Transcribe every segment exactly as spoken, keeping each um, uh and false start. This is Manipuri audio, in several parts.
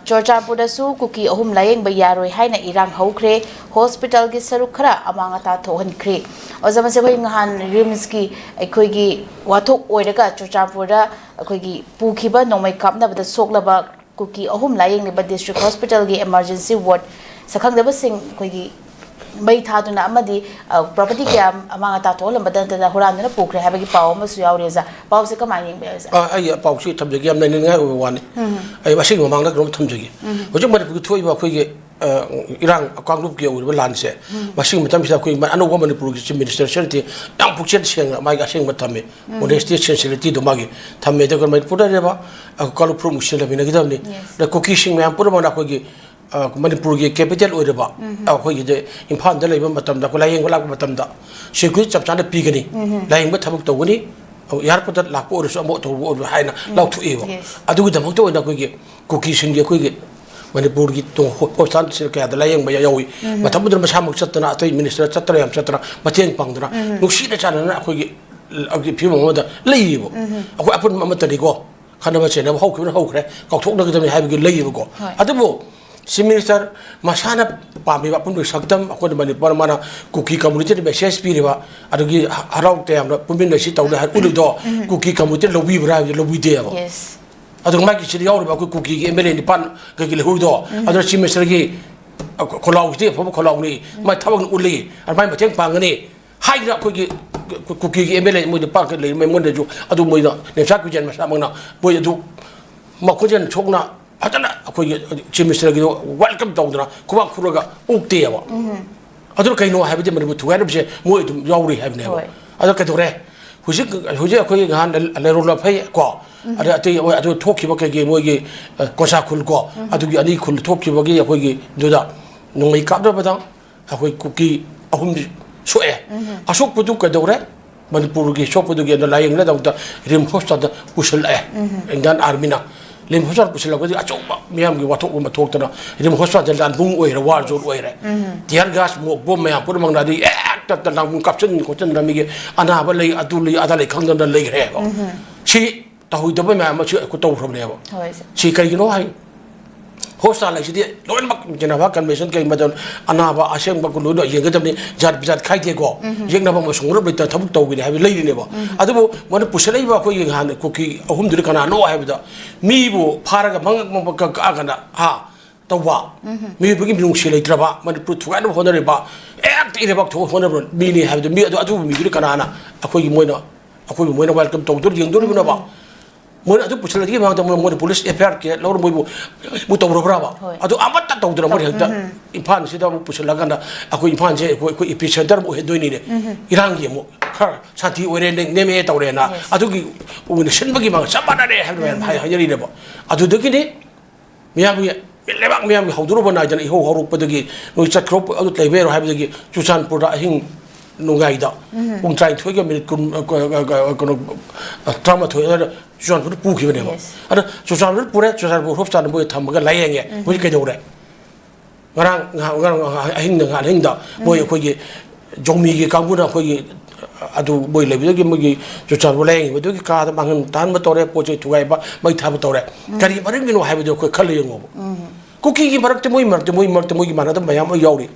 ꯆꯨꯔꯆꯥꯟꯄꯨꯔꯗꯁꯨ ꯀꯨꯀꯤ ꯑꯍꯨꯝ ꯂꯥꯌꯦꯡꯕ ꯌꯥꯔꯣꯏ ꯍꯥꯏꯅ ꯏꯔꯥꯡ ꯍꯧꯈ꯭ꯔꯦ꯫ ꯍꯣꯁꯄꯤꯇꯥꯜꯒꯤ ꯁꯔꯨꯛ ꯈꯔ ꯑꯃꯥꯡ ꯑꯇꯥ ꯊꯣꯛꯍꯟꯈ꯭ꯔꯦ꯫ ꯑꯣꯖꯥ, ꯃꯁꯤ ꯑꯩꯈꯣꯏ ꯅꯍꯥꯟ ꯔꯤꯝꯁꯀꯤ ꯑꯩꯈꯣꯏꯒꯤ ꯋꯥꯊꯣꯛ ꯑꯣꯏꯔꯒ ꯆꯨꯔꯆꯥꯟꯄꯨꯔꯗ ꯑꯩꯈꯣꯏꯒꯤ ꯄꯨꯈꯤꯕ ꯅꯣꯡꯃꯩ ꯀꯥꯞꯅꯕꯗ ꯁꯣꯛꯂꯕ ꯀꯨꯀꯤ ꯑꯍꯨꯝ ꯂꯥꯌꯦꯡꯂꯤꯕ ꯗꯤꯁꯇ꯭ꯔꯤꯛ ꯍꯣꯁꯄꯤꯇꯥꯜꯒꯤ ꯏꯃꯥꯔꯖꯦꯟꯁꯤ ꯋꯥꯔꯗ ꯁꯛꯈꯪꯗꯕꯁꯤꯡ ꯑꯩꯈꯣꯏꯒꯤ ꯃꯩ ꯊꯥꯗꯨꯅ ꯑꯃꯗꯤ, ꯑ, ꯄ꯭ꯔꯣꯄꯔꯇꯤ ꯀꯌꯥ ꯑꯃꯥꯡ ꯑꯇꯥ ꯊꯣꯛꯍꯜꯂꯝꯕ ꯅꯠꯇꯅ ꯍꯨꯔꯥꯟꯗꯨꯅ ꯄꯨꯈ꯭ꯔꯦ ꯍꯥꯏꯕꯒꯤ ꯄꯥꯎ ꯑꯃꯁꯨ ꯌꯥꯎꯔꯤ ꯑꯣꯖꯥ꯫ ꯄꯥꯎꯁꯦ ꯀꯃꯥꯏꯅ ꯌꯦꯡꯕꯤꯔꯤ ꯑꯣꯖꯥ? ꯑ, ꯑꯩ ꯄꯥꯎꯁꯤ ꯊꯝꯖꯒꯦ, ꯌꯥꯝ ꯅꯩꯅꯅꯤꯡꯉꯥꯏ ꯑꯣꯏꯕ ꯋꯥꯅꯤ꯫ ꯑꯩ ꯑꯁꯦꯡꯕ ꯃꯃꯥꯡꯗ ꯀꯩꯅꯣꯝ ꯊꯝꯖꯒꯦ꯫ ꯍꯧꯖꯤꯛ ꯃꯅꯤꯄꯨꯔꯒꯤ ꯊꯣꯛꯏꯕ ꯑꯩꯈꯣꯏꯒꯤ, ꯑ, ꯏꯔꯥꯡ ꯀꯥꯡꯂꯨꯞꯀꯤ ꯑꯣꯏꯔꯤꯕ ꯂꯥꯟꯁꯦ, ꯃꯁꯤꯒꯤ ꯃꯇꯝꯁꯤꯗ ꯑꯩꯈꯣꯏ ꯑꯅꯧꯕ ꯃꯅꯤꯄꯨꯔꯒꯤ ꯆꯤꯐ ꯃꯤꯅꯤꯁꯇꯔ ꯁꯤꯅꯗꯤ ꯌꯥꯝ ꯄꯨꯛꯆꯦꯜ ꯁꯦꯡꯅ ꯃꯥꯒꯤ ꯑꯁꯦꯡꯕ ꯊꯝꯃꯤ꯫ ꯑꯣꯅꯦꯁꯇꯤ, ꯁꯤꯟꯁꯤꯔꯤꯇꯤꯗꯣ ꯃꯥꯒꯤ ꯊꯝꯃꯦ꯫ ꯑꯗꯨꯒ ꯃꯅꯤꯄꯨꯔꯗ ꯂꯩꯔꯤꯕ, ꯑ, ꯀꯥꯡꯂꯨꯞ ꯐꯨꯔꯨꯞ ꯅꯨꯡꯁꯤꯅꯕꯤꯅꯒꯗꯕꯅꯤ꯫ ꯑꯗ ꯀꯨꯀꯤꯁꯤꯡ ꯃꯌꯥꯝ ꯄꯨꯝꯅꯃꯛꯅ ꯑꯩꯈꯣꯏꯒꯤ, ꯑ, ꯃꯅꯤꯄꯨꯔꯒꯤ ꯀꯦꯄꯤꯇꯦꯜ ꯑꯣꯏꯔꯤꯕ, ꯑꯩꯈꯣꯏꯒꯤꯗꯤ ꯏꯝꯐꯥꯜꯗ ꯂꯩꯕ ꯃꯇꯝꯗ, ꯑꯩꯈꯣꯏ ꯂꯥꯌꯦꯡꯕ ꯂꯥꯛꯄ ꯃꯇꯝꯗ ꯁꯦꯀ꯭ꯌꯨꯔꯤꯇꯤ ꯆꯞ ꯆꯥꯅ ꯄꯤꯒꯅꯤ, ꯂꯥꯌꯦꯡꯕ ꯊꯕꯛ ꯇꯧꯒꯅꯤ, ꯑꯦꯌꯥꯔꯄꯣꯔꯠꯇ ꯂꯥꯛꯄ ꯑꯣꯏꯔꯁꯨ, ꯑꯃ ꯇꯧꯕ ꯑꯣꯏꯔꯁꯨ ꯍꯥꯏꯅ ꯂꯥꯎꯊꯣꯛꯑꯦꯕ꯫ ꯑꯗꯨꯒꯤꯗꯃꯛꯇ ꯑꯣꯏꯅ ꯑꯩꯈꯣꯏꯒꯤ ꯀꯨꯀꯤꯁꯤꯡꯒꯤ ꯑꯩꯈꯣꯏꯒꯤ ꯃꯅꯤꯄꯨꯔꯒꯤ ꯇꯣ-, ꯍꯣ-, ꯍꯣꯁꯄꯤꯇꯥꯜ ꯀꯌꯥꯗ ꯂꯥꯌꯦꯡꯕ ꯌꯥꯎꯏ꯫ ꯃꯇꯝ ꯑꯗꯨꯗ ꯃꯁꯥꯃꯛ ꯆꯠꯇꯅ, ꯑꯇꯩ ꯃꯤꯅꯤꯁꯇꯔ ꯆꯠꯇꯅ, ꯌꯥꯝ ꯆꯠꯇꯅ ꯃꯇꯦꯡ ꯄꯥꯡꯗꯅ, ꯅꯨꯡꯁꯤꯅ ꯆꯥꯟꯅꯅ ꯑꯩꯈꯣꯏꯒꯤ, ꯑꯩꯈꯣꯏꯒꯤ ꯐꯤꯕꯝ ꯑꯃꯗ ꯂꯩꯌꯦꯕ꯫ ꯑꯩꯈꯣꯏ ꯑꯄꯨꯟꯕ ꯑꯃꯠꯇꯅꯤꯀꯣ, ꯈꯠꯅꯕ ꯆꯩꯅꯕ ꯍꯧꯈꯤꯕꯅ ꯍꯧꯈ꯭ꯔꯦ, ꯀꯥꯎꯊꯣꯛꯅꯒꯗꯕꯅꯤ ꯍꯥꯏꯕꯒꯤ ꯂꯩꯌꯦꯕꯀꯣ꯫ ꯍꯣꯏ꯫ ꯑꯗꯨꯕꯨ ꯆꯤꯐ ꯃꯤꯅꯤꯁꯇꯔ ꯃꯁꯥꯅ ꯄꯥꯝꯃꯤꯕ ꯑꯄꯨꯟꯕꯒꯤ ꯁꯛꯇꯝ, ꯑꯩꯈꯣꯏꯅ ꯃꯅꯤꯄꯨꯔ ꯃꯥꯅ ꯀꯨꯀꯤ ꯀꯝꯃꯨꯅꯤꯇꯤꯗ ꯃꯦꯁꯦꯖ ꯄꯤꯔꯤꯕ, ꯑꯗꯨꯒꯤ ꯍꯔꯥꯎ ꯇꯌꯥꯝꯅ ꯄꯨꯟꯃꯤꯟꯅꯁꯤ ꯇꯧꯔꯦ ꯍꯥꯏꯅ ꯎꯠꯂꯤꯕꯗꯣ, ꯀꯨꯀꯤ ꯀꯝꯃꯨꯅꯤꯇꯤꯅ ꯂꯧꯕꯤꯕ꯭ꯔꯥ ꯍꯥꯏꯕꯗꯤ ꯂꯧꯕꯤꯗꯦꯕ꯫ ꯌꯦꯁ꯫ ꯑꯗꯨꯒ ꯃꯥꯒꯤ ꯁꯤꯗ ꯌꯥꯎꯔꯤꯕ ꯑꯩꯈꯣꯏ ꯀꯨꯀꯤꯒꯤ ꯑꯦꯝ ꯑꯦꯜ ꯑꯦ ꯅꯤꯄꯥꯟ ꯀꯩꯒꯤ ꯂꯩꯍꯧꯔꯤꯗꯣ, ꯑꯗꯨꯅ ꯆꯤꯐ ꯃꯤꯅꯤꯁꯇꯔꯒꯤ, ꯑ, ꯈꯣꯜꯂꯥꯎꯁꯤꯗꯤ ꯑꯐꯕ ꯈꯣꯜꯂꯥꯎꯅꯤ, ꯃꯥꯏ ꯊꯕꯛꯅ ꯎꯠꯂꯤ, ꯑꯗꯨꯃꯥꯏꯅ ꯃꯇꯦꯡ ꯄꯥꯡꯒꯅꯤ ꯍꯥꯏꯗꯅ ꯑꯩꯈꯣꯏꯒꯤ ꯀꯨꯀꯤꯒꯤ ꯑꯦꯝ ꯑꯦꯜ ꯑꯦ ꯃꯣꯏ ꯅꯤꯄꯥꯟ ꯈꯛ ꯂꯩꯔꯤ, ꯃꯣꯏꯅꯁꯨ ꯑꯗꯨ ꯃꯣꯏꯅ ꯅꯦꯝꯁꯥ ꯀꯨꯏꯖꯦꯟ ꯃꯁꯥꯃꯛꯅ ꯃꯣꯏ ꯑꯗꯨ ꯃꯈꯣꯟꯖꯦꯜ ꯊꯣꯛꯅ ꯐꯖꯅ ꯑꯩꯈꯣꯏꯒꯤ ꯆꯤꯐ ꯃꯤꯅꯤꯁꯇꯔꯒꯤꯗꯣ ꯋꯦꯜꯀꯝ ꯇꯧꯗꯅ ꯈꯨꯕꯥꯛ ꯈꯨꯔꯒ ꯑꯣꯛꯇꯦꯕ꯫ ꯑꯗꯨꯅ ꯀꯩꯅꯣ ꯍꯥꯏꯕꯗꯤ ꯃꯅꯤꯄꯨꯔ ꯊꯨꯒꯥꯏꯅꯕꯁꯦ ꯃꯣꯏ ꯑꯗꯨꯝ ꯌꯥꯎꯔꯤ ꯍꯥꯏꯕꯅꯦꯕ꯫ ꯍꯣꯏ꯫ ꯑꯗꯣ ꯀꯩꯗꯧꯔꯦ? ꯍꯧꯖꯤꯛ, ꯍꯧꯖꯤꯛ ꯑꯩꯈꯣꯏ ꯅꯍꯥꯟ ꯂꯩꯔꯣꯜ ꯂꯐꯩ ꯀꯣ, ꯑꯗꯩ ꯑꯇꯩ ꯃꯣꯏ ꯑꯗꯨ ꯊꯣꯛꯈꯤꯕ ꯀꯩꯀꯩ ꯃꯣꯏꯒꯤ, ꯑ, ꯀꯣꯁꯥ ꯈꯨꯜ ꯀꯣ, ꯑꯗꯨꯒꯤ ꯑꯅꯤ ꯈꯨꯜ ꯊꯣꯛꯈꯤꯕꯒꯤ ꯑꯩꯈꯣꯏꯒꯤ ꯑꯗꯨꯗ ꯅꯣꯡꯃꯩ ꯀꯥꯞꯅꯕꯗ ꯑꯩꯈꯣꯏ ꯀꯨꯀꯤ ꯑꯍꯨꯝ ꯁꯣꯛꯑꯦ꯫ ꯑꯁꯣꯛꯄꯗꯨ ꯀꯩꯗꯧꯔꯦ? ꯃꯅꯤꯄꯨꯔꯒꯤ ꯁꯣꯛꯄꯗꯨꯒꯤ ꯑꯗ ꯂꯥꯌꯦꯡꯅꯕꯗꯃꯛꯇ ꯔꯤꯝ ꯍꯣꯁꯄꯤꯇꯥꯜꯗ ꯄꯨꯁꯤꯜꯂꯛꯑꯦ꯫ ꯏꯟꯗꯤꯌꯥꯟ ꯑꯥꯔꯃꯤꯅ ꯔꯤꯝ ꯍꯣꯁꯄꯤꯇꯥꯜ ꯄꯨꯁꯤꯜꯂꯛꯄꯗꯤ ꯑꯆꯧꯕ ꯃꯤꯌꯥꯝꯒꯤ ꯋꯥꯊꯣꯛ ꯑꯃ ꯊꯣꯛꯇꯅ ꯔꯤꯝ ꯍꯣꯁꯄꯤꯇꯥꯜꯁꯦ ꯂꯥꯟꯕꯨꯡ ꯑꯣꯏꯔꯦ, ꯋꯥꯔ ꯖꯣꯟ ꯑꯣꯏꯔꯦ꯫ ꯇꯤꯌꯥꯔ ꯒꯥꯁ, ꯃꯣ-, ꯕꯣꯝ ꯃꯌꯥꯝ ꯄꯨꯝꯅꯃꯛꯅ ꯑꯗꯩ ꯍꯦꯛꯇ ꯂꯥꯟꯕꯨꯡ ꯀꯥꯞꯁꯤꯟ ꯈꯣꯠꯆꯤꯟꯗꯅ ꯃꯤꯒꯤ ꯑꯅꯥꯕ ꯂꯩ, ꯑꯗꯨ ꯂꯩ, ꯑꯗꯥ ꯂꯩ ꯈꯪꯗꯅ ꯂꯩꯈ꯭ꯔꯦꯕ꯫ ꯁꯤ ꯇꯧꯍꯣꯏꯗꯕ ꯃꯌꯥꯝ ꯑꯃꯁꯨ ꯑꯩꯈꯣꯏ ꯇꯧꯈ꯭ꯔꯕꯅꯦꯕ꯫ ꯍꯣꯏ, ꯁꯦ꯫ ꯁꯤ ꯀꯩꯒꯤꯅꯣ ꯍꯥꯏ, ꯍꯣꯁꯄꯤꯇꯥꯜ ꯍꯥꯏꯁꯤꯗꯤ ꯂꯣꯏꯅꯃꯛ ꯖꯦꯅꯦꯚꯥ ꯀꯟꯚꯦꯟꯁꯟ ꯀꯩ ꯃꯇꯝ ꯑꯅꯥꯕ ꯑꯁꯦꯡꯕ ꯂꯣꯏꯅ ꯌꯦꯡꯒꯗꯕꯅꯤ, ꯖꯥꯠ ꯕꯤꯖꯥꯠ ꯈꯥꯏꯗꯦꯀꯣ꯫ ꯌꯦꯛꯅꯕ ꯑꯃꯁꯨꯡ ꯂꯩꯇꯅ ꯊꯕꯛ ꯇꯧꯒꯅꯤ ꯍꯥꯏꯕ ꯂꯩꯔꯤꯅꯦꯕ꯫ ꯑꯗꯨꯕꯨ ꯃꯣꯏꯅ ꯄꯨꯁꯜꯂꯛꯏꯕ ꯑꯩꯈꯣꯏꯒꯤ ꯅꯍꯥꯟ ꯀꯨꯀꯤ ꯑꯍꯨꯝꯗꯨꯗꯤ ꯀꯅꯥꯅꯣ ꯍꯥꯏꯕꯗ, ꯃꯤꯕꯨ ꯐꯥꯔꯒ ꯃꯉꯛ ꯃꯉꯛ ꯀꯛꯑꯒꯅ, ꯍꯥ, ꯇꯧꯕ, ꯃꯤꯑꯣꯏꯕꯒꯤ ꯃꯤꯅꯨꯡꯁꯤ ꯂꯩꯇ꯭ꯔꯕ, ꯃꯅꯤꯄꯨꯔ ꯊꯨꯒꯥꯏꯅꯕ ꯍꯣꯠꯅꯔꯤꯕ, ꯍꯦꯛꯇ ꯏꯔꯩꯕꯥꯛ ꯊꯣꯛꯅ ꯍꯣꯠꯅꯔꯕ ꯃꯤꯅꯤ ꯍꯥꯏꯕꯗꯨ, ꯃꯤ ꯑꯗꯨ, ꯑꯗꯨꯒꯨꯝꯕ ꯃꯤꯗꯨꯗꯤ ꯀꯅꯥꯅ ꯑꯩꯈꯣꯏꯒꯤ ꯃꯣꯏꯅ, ꯑꯩꯈꯣꯏꯕꯨ ꯃꯣꯏꯅ ꯋꯦꯜꯀꯝ ꯇꯧꯗꯣꯔꯤ, ꯌꯦꯡꯗꯣꯔꯤꯕꯅꯣꯕ? ꯃꯣꯏꯅ ꯑꯗꯨ ꯄꯨꯁꯤꯜꯂꯗꯤ ꯃꯃꯥꯡꯗ ꯃꯣꯏ, ꯃꯣꯏꯅ ꯄꯨꯂꯤꯁ ꯑꯦꯐ ꯑꯥꯏ ꯑꯥꯔ ꯀꯦ ꯂꯧꯔ ꯃꯣꯏꯕꯨ, ꯃꯣꯏ ꯇꯧꯔꯕ꯭ꯔꯕ? ꯍꯣꯏ꯫ ꯑꯗꯨ ꯑꯃꯠꯇ ꯇꯧꯗꯅ ꯃꯣꯏ ꯍꯦꯛꯇ ꯏꯝꯐꯥꯜꯁꯤꯗ ꯑꯃꯨꯛ ꯄꯨꯁꯤꯜꯂꯒ ꯑꯩꯈꯣꯏ ꯏꯝꯐꯥꯜꯁꯦ ꯑꯩꯈꯣꯏ, ꯑꯩꯈꯣꯏ ꯏꯄꯤ ꯁꯦꯟꯇꯔ ꯑꯃꯨꯛ ꯑꯣꯏꯍꯟꯗꯣꯏꯅꯤꯅꯦ꯫ ꯏꯔꯥꯡꯒꯤ ꯑꯃꯨꯛ ꯈꯔ ꯁꯥꯟꯇꯤ ꯑꯣꯏꯔꯦ, ꯅꯦꯝ-, ꯅꯦꯝꯃꯦ ꯇꯧꯔꯦꯅ꯫ Yes. ꯑꯗꯨꯒꯤ ꯑꯣꯏꯅ ꯁꯤꯟꯕꯒꯤ ꯃꯥꯡ ꯆꯞ ꯃꯥꯟꯅꯔꯦ ꯍꯥꯏꯕ ꯃꯌꯥꯝ ꯍꯥꯏ-, ꯍꯥꯏꯅꯔꯤꯅꯦꯕ꯫ ꯑꯗꯨꯗꯒꯤꯗꯤ ꯃꯤꯌꯥꯝꯒꯤ, ꯂꯩꯕꯥꯛ ꯃꯤꯌꯥꯝꯒꯤ ꯍꯧꯗꯣꯔꯛꯄ ꯅꯥꯏꯗꯅ ꯏꯍꯧ ꯍꯧꯔꯛꯄꯗꯒꯤ ꯅꯣꯏ ꯆꯠꯈ꯭ꯔꯣ, ꯑꯗꯨ ꯂꯩꯕ ꯌꯥꯔꯣꯏ ꯍꯥꯏꯕꯗꯒꯤ ꯆꯨꯔꯆꯥꯟꯄꯨꯔꯗ ꯑꯍꯤꯡ ꯅꯣꯡꯌꯥꯏꯗ ꯄꯨꯡ ꯇꯔꯥꯅꯤꯊꯣꯏꯒ ꯃꯤꯅꯤꯠ ꯀꯨꯟ, ꯑ, ꯀ-, ꯑ, ꯀ-, ꯑ, ꯀꯩꯅꯣ, ꯑ, ꯇꯔꯥꯃꯥꯊꯣꯏ ꯑꯗꯨꯋꯥꯏꯗ ꯆꯨꯔꯆꯥꯟꯄꯨꯔꯗ ꯄꯨꯈꯤꯕꯅꯦꯕ꯫ Yes. ꯑꯗ ꯆꯨꯔꯆꯥꯟꯄꯨꯔꯗ ꯄꯨꯔꯦ, ꯆꯨꯔꯆꯥꯟꯄꯨꯔ ꯍꯣꯁꯄꯤꯇꯥꯜꯗ ꯃꯣꯏ ꯊꯝꯃꯒ ꯂꯥꯏꯌꯦꯡꯉꯦ꯫ ꯃꯣꯏ ꯀꯩꯗꯧꯔꯦ? ꯉꯔꯥꯡ ꯉꯍꯥꯛ, ꯉꯔꯥꯡ ꯉꯍꯥꯛ ꯑꯍꯤꯡꯗ, ꯉꯍꯥꯛ ꯑꯍꯤꯡꯗ ꯃꯣꯏ ꯑꯩꯈꯣꯏꯒꯤ ꯖꯧꯃꯤꯒꯤ ꯀꯥꯡꯕꯨꯅ ꯑꯩꯈꯣꯏꯒꯤ ꯑꯗꯨ ꯃꯣꯏ ꯂꯩꯕꯗꯨꯒꯤ ꯃꯣꯏꯒꯤ ꯆꯨꯔꯆꯥꯟꯄꯨꯔ ꯂꯥꯏꯌꯦꯡꯉꯤꯕ ꯑꯗꯨꯒꯤ ꯀꯥꯗ ꯃꯥꯡꯍꯟ ꯇꯥꯍꯟꯕ ꯇꯧꯔꯦ, ꯄꯣꯠ ꯆꯩ ꯊꯨꯒꯥꯏꯕ, ꯃꯩ ꯊꯥꯕ ꯇꯧꯔꯦ꯫ ꯀꯔꯤ ꯃꯔꯝꯒꯤꯅꯣ ꯍꯥꯏꯕꯗꯨ ꯑꯩꯈꯣꯏ ꯈꯜꯂ ꯌꯦꯡꯉꯣꯕ꯫ ꯀꯨꯀꯤꯒꯤ ꯃꯔꯛꯇ, ꯃꯣꯏ ꯃꯔꯛꯇ, ꯃꯣꯏ ꯃꯔꯛꯇ ꯃꯣꯏꯒꯤ ꯃꯥꯟꯅꯗꯕ ꯃꯌꯥꯝ ꯑꯃ ꯌꯥꯎꯔꯤ꯫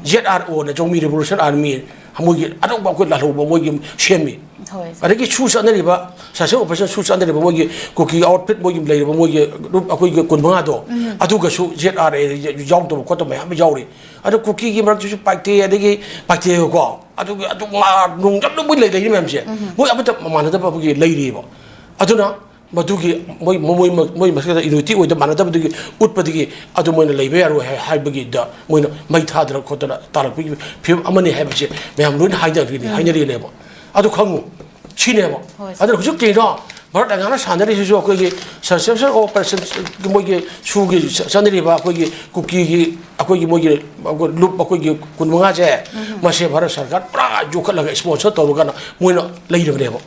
ꯖꯦꯠ ꯑꯥꯔ ꯑꯣꯅ, ꯖꯧꯃꯤ ꯔꯤꯚꯣꯂꯨꯁꯟ ꯑꯥꯔꯃꯤ, ꯃꯣꯏꯒꯤ ꯑꯅꯧꯕ ꯑꯩꯈꯣꯏ ꯂꯥꯜꯍꯧꯕ ꯃꯣꯏꯒꯤ ꯁꯦꯝꯃꯤ꯫ ꯍꯣꯏ, ꯁꯦꯝꯃꯤ꯫ ꯑꯗꯒꯤ ꯁꯨ ꯆꯠꯅꯔꯤꯕ, ꯁꯥꯏꯁꯟ ꯑꯣꯄꯔꯦꯁꯟ ꯁꯨ ꯆꯠꯅꯔꯤꯕ ꯃꯣꯏꯒꯤ ꯀꯨꯀꯤ ꯑꯥꯎꯠꯐꯤꯠ ꯃꯣꯏꯒꯤ ꯂꯩꯔꯤꯕ ꯃꯣꯏꯒꯤ ꯒ꯭ꯔꯨꯞ ꯑꯩꯈꯣꯏꯒꯤ ꯀꯨꯟꯃꯉꯥꯗꯣ, ꯑꯗꯨꯒꯁꯨ ꯖꯦꯠ ꯑꯥꯔ ꯑꯦ ꯌꯥꯎꯗꯕ ꯈꯣꯠꯇꯕ ꯃꯌꯥꯝ ꯑꯃ ꯌꯥꯎꯔꯤ꯫ ꯑꯗꯣ ꯀꯨꯀꯤꯒꯤ ꯃꯔꯛꯇꯁꯨ ꯄꯥꯏꯇꯦ, ꯑꯗꯒꯤ ꯄꯥꯏꯇꯦꯀꯣ, ꯑꯗꯨꯒꯤ ꯑꯗꯨ ꯉꯥ ꯅꯨꯡ ꯌꯥꯝꯅ ꯃꯣꯏ ꯂꯩ-, ꯂꯩꯔꯤ ꯃꯌꯥꯝꯁꯦ, ꯃꯣꯏ ꯑꯃꯠꯇ ꯃꯥꯟꯅꯗꯕ ꯑꯩꯈꯣꯏꯒꯤ ꯂꯩꯔꯤꯕ꯫ ꯑꯗꯨꯅ ꯃꯗꯨꯒꯤ ꯃꯣꯏ, ꯃꯣꯏ, ꯃꯣꯏ ꯃꯁꯦꯜꯗ ꯌꯨꯅꯤꯇꯤ ꯑꯣꯏꯗ ꯃꯥꯟꯅꯗꯕꯗꯨꯒꯤ ꯎꯠꯄꯗꯒꯤ ꯑꯗꯨ ꯃꯣꯏꯅ ꯂꯩꯕ ꯌꯥꯔꯣꯏ ꯍꯥꯏ-, ꯍꯥꯏꯕꯒꯤꯗ ꯃꯣꯏꯅ ꯃꯩ ꯊꯥꯗꯅ ꯈꯣꯠꯇꯅ ꯇꯥꯜꯂꯛꯄꯒꯤ ꯐꯤꯕꯝ ꯑꯃꯅꯤ ꯍꯥꯏꯕꯁꯦ ꯃꯌꯥꯝ ꯂꯣꯏꯅ ꯍꯥꯏꯅꯔꯤꯅꯦ, ꯍꯥꯏꯅꯔꯤꯅꯦꯕ꯫ ꯑꯗꯨ ꯈꯪꯉꯨ, ꯁꯤꯅꯦꯕ꯫ ꯍꯣꯏ, ꯑꯗꯨꯅ ꯍꯧꯖꯤꯛ ꯀꯩꯅꯣ ꯚꯥꯔꯠ ꯂꯩꯉꯥꯛꯅ ꯁꯥꯟꯅꯔꯤꯁꯤꯁꯨ ꯑꯩꯈꯣꯏꯒꯤ ꯁꯁꯦꯞꯁꯟ ꯑꯣꯄꯔꯦꯁꯟ ꯃꯣꯏꯒꯤ ꯁꯨꯒꯤ ꯆꯠꯅꯔꯤꯕ ꯑꯩꯈꯣꯏꯒꯤ ꯀꯨꯀꯤꯒꯤ ꯑꯩꯈꯣꯏꯒꯤ ꯃꯣꯏꯒꯤ ꯂꯨꯞ ꯑꯩꯈꯣꯏꯒꯤ ꯀꯨꯟꯃꯉꯥꯁꯦ, ꯃꯁꯦ ꯚꯥꯔꯠ ꯁꯔꯀꯥꯔ ꯄꯨꯔꯥ ꯌꯣꯛꯈꯠꯂꯒ ꯁ꯭ꯄꯣꯟꯁꯔ ꯇꯧꯔꯒꯅ ꯃꯣꯏꯅ ꯂꯩꯔꯕꯅꯦꯕ꯫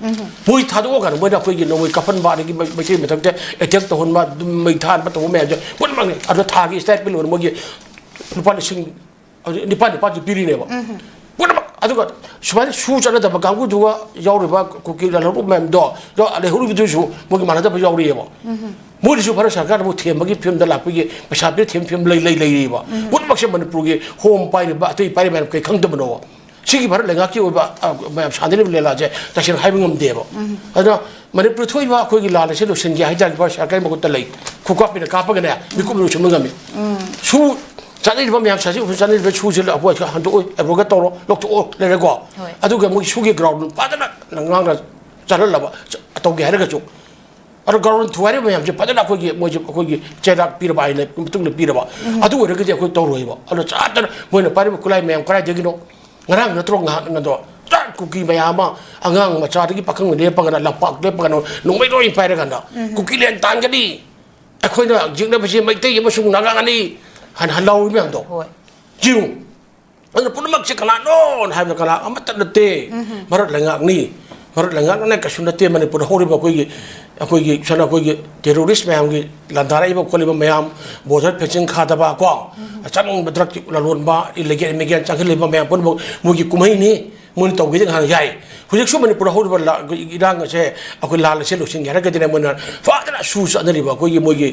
ꯃꯣꯏ ꯊꯥꯗꯣꯛꯑꯀꯥꯟꯗ ꯃꯣꯏꯅ ꯑꯩꯈꯣꯏꯒꯤ ꯅꯣꯡꯃꯩ ꯀꯥꯞꯍꯟꯕ, ꯑꯗꯒꯤ ꯃꯩ-, ꯃꯩꯇꯩ ꯃꯊꯛꯇ ꯑꯦꯇꯦꯛ ꯇꯧꯍꯟꯕ, ꯑꯗꯨꯝ ꯃꯩ ꯊꯥꯍꯟꯕ ꯇꯧꯕ ꯃꯌꯥꯝꯁꯦ ꯄꯨꯝꯅꯃꯛꯅꯦ꯫ ꯑꯗꯨꯗ ꯊꯥꯒꯤ ꯁ꯭ꯇꯥꯏꯄꯦꯟ ꯑꯣꯏꯅ ꯃꯣꯏꯒꯤ ꯂꯨꯄꯥ ꯂꯤꯁꯤꯡ ꯅꯤꯄꯥꯜ, ꯅꯤꯄꯥꯜꯁꯦ ꯄꯤꯔꯤꯅꯦꯕ꯫ ꯄꯨꯝꯅꯃꯛ ꯑꯗꯨꯒ ꯁꯨꯃꯥꯏꯅ ꯁꯨ ꯆꯠꯅꯗꯕ ꯀꯥꯡꯕꯨꯗꯨꯒ ꯌꯥꯎꯔꯤꯕ ꯀꯨꯀꯤ ꯂꯥꯜꯍꯧꯂꯨꯞ ꯃꯌꯥꯝꯗꯣ, ꯂꯩꯍꯧꯔꯤꯕꯗꯨꯁꯨ ꯃꯣꯏꯒꯤ ꯃꯥꯟꯅꯗꯕ ꯌꯥꯎꯔꯤꯑꯕ꯫ ꯃꯣꯏꯗꯁꯨ ꯚꯥꯔꯠ ꯁꯔꯀꯥꯔꯅ ꯑꯃꯨꯛ ꯊꯦꯝꯕꯒꯤ ꯐꯤꯕꯝꯗ ꯂꯥꯛꯄꯒꯤ, ꯄꯩꯁꯥ ꯄꯤꯔ ꯊꯦꯝꯕ ꯐꯤꯕꯝ ꯂꯩ, ꯂꯩ, ꯂꯩꯔꯤꯑꯕ꯫ ꯄꯨꯝꯅꯃꯛꯁꯦ ꯃꯅꯤꯄꯨꯔꯒꯤ ꯍꯣꯝ ꯄꯥꯏꯔꯤꯕ, ꯑꯇꯩ ꯄꯥꯏꯔꯤꯕ ꯃꯌꯥꯝ ꯀꯩ ꯈꯪꯗꯕꯅꯣꯕ? ꯁꯤꯒꯤ ꯚꯥꯔꯠ ꯂꯩꯉꯥꯛꯀꯤ ꯑꯣꯏꯕ, ꯑ, ꯃꯌꯥꯝ ꯁꯥꯟꯅꯔꯤꯕ ꯂꯤꯂꯥꯁꯦ ꯇꯁꯦꯡꯅ ꯍꯥꯏꯕ ꯉꯝꯗꯦꯕ꯫ ꯑꯗꯨꯅ ꯃꯅꯤꯄꯨꯔ ꯊꯣꯛꯏꯕ ꯑꯩꯈꯣꯏꯒꯤ ꯂꯥꯟ ꯑꯁꯤ ꯂꯣꯏꯁꯤꯟꯒꯦ ꯍꯥꯏ ꯇꯥꯔꯗꯤ ꯚꯥꯔꯠ ꯁꯔꯀꯥꯔꯒꯤ ꯃꯈꯨꯠꯇ ꯂꯩ꯫ ꯈꯨꯀꯥꯞꯄꯤꯅ ꯀꯥꯞꯄꯒꯅꯦ, ꯃꯤꯀꯨꯞꯅ ꯂꯣꯏꯁꯤꯟꯕ ꯉꯝꯃꯤ꯫ ꯁꯨ ꯆꯠꯅꯔꯤꯕ ꯃꯌꯥꯝ, ꯁꯥꯁꯤ ꯎꯁꯨ ꯆꯠꯅꯔꯤꯕ ꯁꯨꯁꯤ ꯑꯩꯈꯣꯏ ꯍꯟꯗꯣꯛꯑꯣ, ꯑꯦꯕ꯭ꯔꯣꯒꯦꯠ ꯇꯧꯔꯣ, ꯂꯧꯊꯣꯛꯑꯣ ꯂꯩꯔꯦꯀꯣ꯫ ꯍꯣꯏ꯫ ꯑꯗꯨꯒ ꯃꯣꯏ ꯁꯨꯒꯤ ꯒ꯭ꯔꯥꯎꯟ ꯐꯖꯅ ꯉꯥꯡꯅ ꯆꯠꯍꯜꯂꯕ, ꯆ-, ꯇꯧꯒꯦ ꯍꯥꯏꯔꯒꯁꯨ꯫ ꯑꯗꯣ ꯒ꯭ꯔꯥꯎꯟ ꯊꯨꯒꯥꯏꯔꯤꯕ ꯃꯌꯥꯝꯁꯦ ꯐꯖꯅ ꯑꯩꯈꯣꯏꯒꯤ, ꯃꯣꯏꯁꯦ ꯑꯩꯈꯣꯏꯒꯤ ꯆꯩꯔꯥꯛ ꯄꯤꯔꯕ, ꯑꯥꯏꯟ ꯃꯇꯨꯡꯗ ꯄꯤꯔꯕ, ꯑꯗꯨ ꯑꯣꯏꯔꯒꯗꯤ ꯑꯩꯈꯣꯏ ꯇꯧꯔꯣꯏꯕ꯫ ꯑꯗꯣ ꯆꯥꯠꯇꯅ ꯃꯣꯏꯅ ꯄꯥꯏꯔꯤꯕ ꯈꯨꯠꯂꯥꯏ ꯃꯌꯥꯝ ꯀꯗꯥꯏꯗꯒꯤꯅꯣ? ꯉꯔꯥꯡ ꯅꯠꯇ꯭ꯔꯣ ꯉꯍꯥꯛ ꯑꯗꯣ ꯆꯥꯠ ꯀꯨꯀꯤ ꯃꯌꯥꯝ ꯑꯃ, ꯑꯉꯥꯡ ꯃꯆꯥꯗꯒꯤ ꯄꯥꯈꯪ ꯂꯦꯞꯄꯒꯅ, ꯂꯝꯄꯥꯛ ꯂꯦꯞꯄꯒꯅ, ꯅꯣꯡꯃꯩ ꯂꯣꯏ ꯄꯥꯏꯔꯀꯥꯟꯗ, "ꯀꯨꯀꯤ ꯂꯦꯟ ꯇꯥꯟꯒꯅꯤ, ꯑꯩꯈꯣꯏꯅ ꯌꯦꯛꯅꯕꯁꯦ ꯃꯩꯇꯩ ꯑꯃꯁꯨꯡ ꯅꯥꯒꯥ ꯑꯅꯤ" ꯍꯥꯏꯅ ꯂꯥꯎꯔꯤ ꯃꯌꯥꯝꯗꯣ꯫ ꯍꯣꯏ꯫ ꯌꯦꯡꯉꯨ꯫ ꯑꯗꯨꯅ ꯄꯨꯝꯅꯃꯛꯁꯦ ꯀꯅꯥꯅꯣꯅ ꯍꯥꯏꯕꯗ ꯀꯅꯥ ꯑꯃꯠꯇ ꯅꯠꯇꯦ꯫ ꯚꯥꯔꯠ ꯂꯩꯉꯥꯛꯅꯤ꯫ ꯚꯥꯔꯠ ꯂꯩꯉꯥꯛꯅꯅꯦ ꯀꯩꯁꯨ ꯅꯠꯇꯦ꯫ ꯃꯅꯤꯄꯨꯔꯗ ꯍꯧꯔꯤꯕ ꯑꯩꯈꯣꯏꯒꯤ, ꯑꯩꯈꯣꯏꯒꯤ, ꯁꯅ ꯑꯩꯈꯣꯏꯒꯤ ꯇꯦꯔꯣꯔꯤꯁ ꯃꯌꯥꯝꯒꯤ ꯂꯥꯟꯗꯥꯔꯛꯏꯕ ꯈꯣꯠꯂꯤꯕ ꯃꯌꯥꯝ, ꯕꯣꯔꯗꯔ ꯐꯦꯟꯁꯤꯡ ꯈꯥꯗꯕ ꯀꯣ, ꯑꯆꯪꯕ ꯗ꯭ꯔꯒ ꯂꯂꯣꯟꯕ, ꯏꯂꯤꯒꯦꯜ ꯏꯃꯤꯒ꯭ꯔꯦꯟ ꯆꯪꯍꯜꯂꯤꯕ ꯃꯌꯥꯝ ꯄꯨꯝꯅꯃꯛ ꯃꯣꯏꯒꯤ ꯀꯨꯝꯍꯩꯅꯤ꯫ ꯃꯣꯏꯅ ꯇꯧꯒꯦꯗꯤ ꯉꯥꯏꯍꯥꯛ ꯌꯥꯏ꯫ ꯍꯧꯖꯤꯛꯁꯨ ꯃꯅꯤꯄꯨꯔꯗ ꯍꯧꯔꯤꯕ ꯂꯥ-, ꯏꯔꯥꯡ ꯑꯁꯦ ꯑꯩꯈꯣꯏ ꯂꯥꯟ ꯑꯁꯦ ꯂꯣꯏꯁꯤꯟꯒꯦ ꯍꯥꯏꯔꯒꯗꯤꯅꯦ, ꯃꯣꯏꯅ ꯐꯖꯅ ꯁꯨ ꯆꯠꯅꯔꯤꯕ ꯑꯩꯈꯣꯏꯒꯤ, ꯃꯣꯏꯒꯤ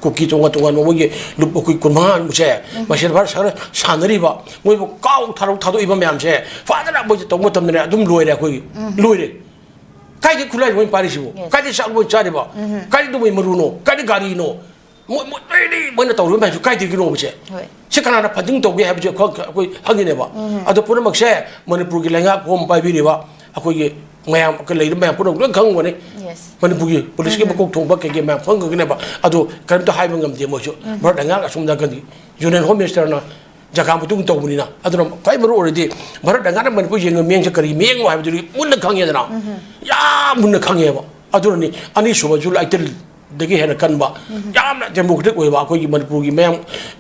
ꯀꯨꯀꯤ ꯇꯣꯉꯥꯟ ꯇꯣꯉꯥꯟꯕ ꯃꯣꯏꯒꯤ ꯂꯨꯞ ꯑꯩꯈꯣꯏ ꯀꯨꯟꯃꯉꯥꯃꯨꯛꯁꯦ ꯃꯁꯦꯜ ꯚꯥꯔꯠ ꯁꯔꯀꯥꯔ ꯁꯥꯟꯅꯔꯤꯕ, ꯃꯣꯏꯕꯨ ꯀꯥꯎ ꯊꯥꯔꯧ ꯊꯥꯗꯣꯛꯏꯕ ꯃꯌꯥꯝꯁꯦ ꯐꯖꯅ ꯃꯣꯏꯁꯦ ꯇꯧꯕ ꯃꯇꯝꯗꯅꯦ ꯑꯗꯨꯝ ꯂꯣꯏꯔꯦ ꯑꯩꯈꯣꯏꯒꯤ꯫ ꯂꯣꯏꯔꯦ꯫ ꯀꯥꯏꯗꯩ ꯈꯨꯠꯂꯥꯏ ꯃꯣꯏꯅ ꯄꯥꯏꯔꯤꯁꯤꯕꯨ? Yes. ꯀꯥꯏꯗꯩ ꯆꯥꯛ ꯃꯣꯏ ꯆꯥꯔꯤꯕ? ꯀꯥꯏꯗꯩ ꯃꯣꯏ ꯃꯔꯨꯅꯣ? ꯀꯥꯏꯗꯩ ꯒꯥꯔꯤꯅꯣ? ꯃꯣꯏ, ꯃꯣꯏ ꯂꯣꯏꯅ ꯃꯣꯏꯅ ꯇꯧꯔꯤꯕ ꯃꯌꯥꯝꯁꯦ ꯀꯥꯏꯗꯒꯤꯅꯣꯕꯁꯦ? ꯍꯣꯏ꯫ ꯁꯤ ꯀꯅꯥꯅ ꯐꯟꯗꯤꯡ ꯇꯧꯒꯦ ꯍꯥꯏꯕꯁꯦ ꯑꯩꯈꯣꯏ, ꯑꯩꯈꯣꯏ ꯍꯪꯉꯤꯅꯦꯕ꯫ ꯑꯗꯣ ꯄꯨꯝꯅꯃꯛꯁꯦ ꯃꯅꯤꯄꯨꯔꯒꯤ ꯂꯩꯉꯥꯛ ꯐꯣꯝ ꯄꯥꯏꯕꯤꯔꯤꯕ ꯑꯩꯈꯣꯏꯒꯤ ꯃꯌꯥꯝ ꯂꯩꯔꯤꯕ ꯃꯌꯥꯝ ꯄꯨꯝꯅꯃꯛ ꯂꯣꯏ ꯈꯪꯉꯝꯒꯅꯤ꯫ Yes. ꯃꯅꯤꯄꯨꯔꯒꯤ ꯄꯨꯂꯤꯁꯀꯤ ꯃꯀꯣꯛ ꯊꯣꯡꯕ ꯀꯩꯀꯩ ꯃꯌꯥꯝ ꯈꯪꯉꯝꯒꯅꯦꯕ꯫ ꯑꯗꯣ ꯀꯔꯤꯝꯇ ꯍꯥꯏꯕ ꯉꯝꯗꯦ ꯃꯣꯏꯁꯨ꯫ ꯚꯥꯔꯠ ꯂꯩꯉꯥꯛ ꯑꯁꯣꯝ ꯅꯥꯀꯟꯒꯤ Union Home Minister ꯅ ꯖꯒꯥ ꯃꯇꯨꯡ ꯇꯧꯕꯅꯤꯅ꯫ ꯑꯗꯨꯅ ꯈ꯭ꯋꯥꯏ ꯃꯔꯨ ꯑꯣꯏꯔꯗꯤ ꯚꯥꯔꯠ ꯂꯩꯉꯥꯛꯅ ꯃꯅꯤꯄꯨꯔ ꯌꯦꯡꯉꯤꯕ ꯃꯤꯠꯌꯦꯡꯁꯦ ꯀꯔꯤ ꯃꯤꯠꯌꯦꯡꯅꯣ ꯍꯥꯏꯕꯗꯨꯗꯤ ꯃꯨꯟꯅ ꯈꯪꯉꯦꯗꯅ꯫ ꯌꯥꯝ ꯃꯨꯟꯅ ꯈꯪꯉꯦꯕ꯫ ꯑꯗꯨꯅꯅꯤ ꯑꯅꯤꯁꯨꯕ ꯖꯨꯂꯥꯏ ꯇꯔꯦꯠ ꯗꯒꯤ ꯍꯦꯟꯅ ꯀꯟꯕ, ꯌꯥꯝꯅ democratic ꯑꯣꯏꯕ ꯑꯩꯈꯣꯏꯒꯤ ꯃꯅꯤꯄꯨꯔꯒꯤ ꯃꯌꯥꯝ